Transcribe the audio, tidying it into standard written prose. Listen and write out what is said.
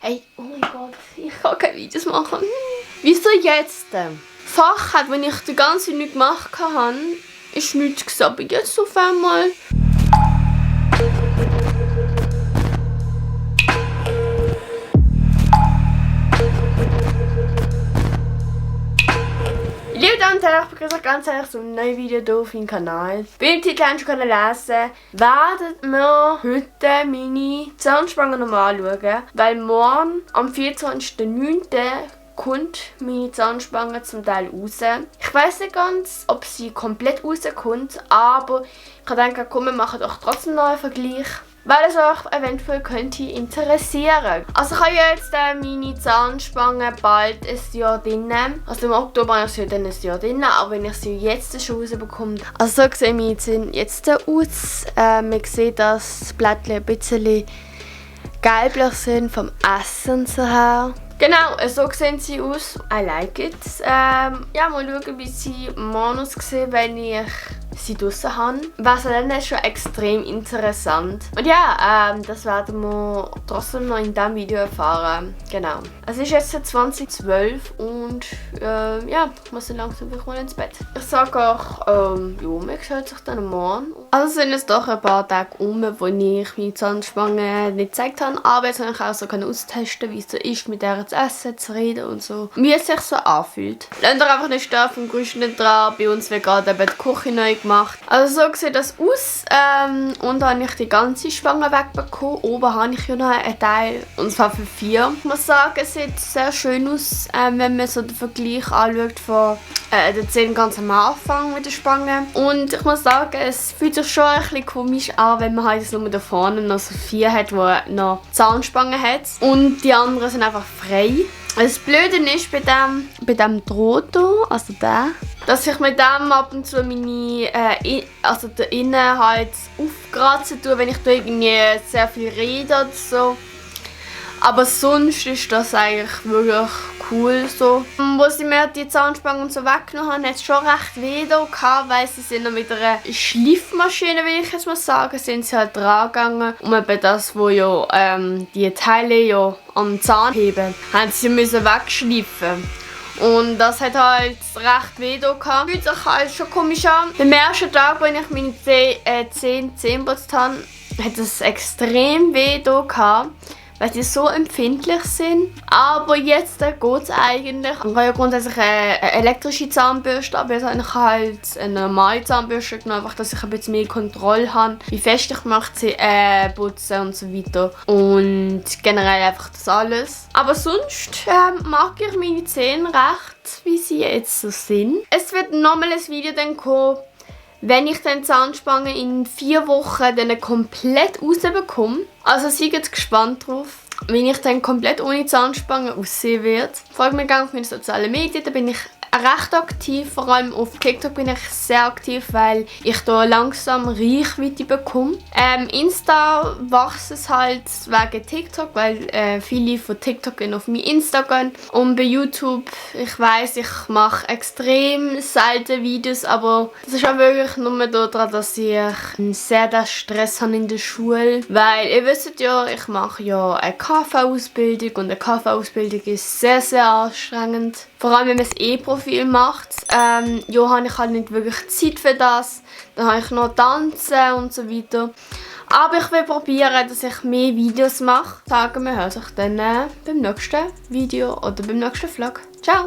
Ey, oh mein Gott, ich kann keine Videos machen. Wieso jetzt? Fach hat, wenn ich die ganze Zeit nichts gemacht habe, ist nichts gewesen, aber jetzt auf einmal. Liebe Damen und Herren, ich begrüße euch ganz herzlich zu einem neuen Video hier auf meinem Kanal. Wie im Titel schon lesen, werden wir heute meine Zahnspange nochmal anschauen, weil morgen am 24.09. kommt meine Zahnspange zum Teil raus. Ich weiss nicht ganz, ob sie komplett rauskommt, aber ich denke, komm, wir machen doch trotzdem noch einen Vergleich, weil es euch eventuell könnte interessieren. Also ich habe jetzt meine Zahnspange bald ein Jahr drin. Also im Oktober habe ich sie dann ein Jahr drin, aber wenn ich sie jetzt schon rausbekomme. Also so sehen meine Zähne jetzt aus. Man sieht, dass die Blättchen ein bisschen gelblich sind vom Essen so her. Genau, so sehen sie aus. I like it. Ja, mal schauen, wie sie morgen aussehen, wenn ich sie draussen habe. Was dann ist schon extrem interessant. Und ja, das werden wir trotzdem noch in diesem Video erfahren. Genau. Es ist jetzt 2012 und ja, ich muss dann langsam mal ins Bett. Ich sage auch, ja, man sieht sich dann morgen. Also sind es doch ein paar Tage wo ich meine Zahnspange nicht gezeigt habe. Aber jetzt habe ich auch so austesten, wie es so ist, mit der zu essen, zu reden und so. Wie es sich so anfühlt. Lasst euch einfach nicht stören vom Geräusch dran. Bei uns wird gerade eben die Küche neu gemacht. Also so sieht das aus. Und dann habe ich die ganze Spange wegbekommen. Oben habe ich ja noch einen Teil. Und zwar für 4. Ich muss sagen, es sieht sehr schön aus, wenn man so den Vergleich anschaut von den Zähnen ganz am Anfang mit der Spange. Und ich muss sagen, es fühlt sich schon ein bisschen komisch an, wenn man halt jetzt nur da vorne noch so 4 hat, die noch Zahnspangen hat. Und die anderen sind einfach frei. Das Blöde ist bei dem Draht hier, also der, dass ich mit dem ab und zu meine, also der Innen halt aufkratzen tue, wenn ich da irgendwie sehr viel rede oder so. Aber sonst ist das eigentlich wirklich cool so. Wo sie mir die Zahnspangen so weggenommen haben, hat es schon recht weh gehabt, weil sie sind noch mit einer Schliffmaschine, will ich jetzt mal sagen, sind sie halt dran gegangen. Und eben das, wo ja die Teile ja am Zahn heben, haben sie müssen wegschliffen. Und das hat halt recht weh gehabt. Fühlt sich halt schon komisch an. Am ersten Tag, als ich meine Zähne geputzt habe, hat es extrem weh gehabt, weil sie so empfindlich sind. Aber jetzt geht es eigentlich. Ich habe ja grundsätzlich eine elektrische Zahnbürste, aber jetzt habe ich halt eine normale Zahnbürste genommen, einfach, dass ich ein bisschen mehr Kontrolle habe, wie fest ich möchte sie putzen und so weiter. Und generell einfach das alles. Aber sonst mag ich meine Zähne recht, wie sie jetzt so sind. Es wird nochmal ein Video dann kommen, wenn ich dann die Zahnspange in 4 Wochen dann komplett rausbekomme. Also seid gespannt drauf, wie ich dann komplett ohne Zahnspange aussehen werde. Folgt mir gerne auf meinen sozialen Medien, da bin ich recht aktiv. Vor allem auf TikTok bin ich sehr aktiv, weil ich da langsam Reichweite bekomme. Insta wächst es halt wegen TikTok, weil viele von TikTok gehen auf mein Instagram. Und bei YouTube, ich weiss, ich mache extrem selten Videos, aber das ist auch wirklich nur daran, dass ich sehr den Stress habe in der Schule. Weil ihr wisst ja, ich mache ja eine KV-Ausbildung und eine KV-Ausbildung ist sehr, sehr anstrengend. Vor allem, wenn man das E-Profil macht. Ja, habe ich halt nicht wirklich Zeit für das. Dann habe ich noch Tanzen und so weiter. Aber ich will probieren, dass ich mehr Videos mache. Sagen wir, hören sich dann beim nächsten Video oder beim nächsten Vlog. Ciao!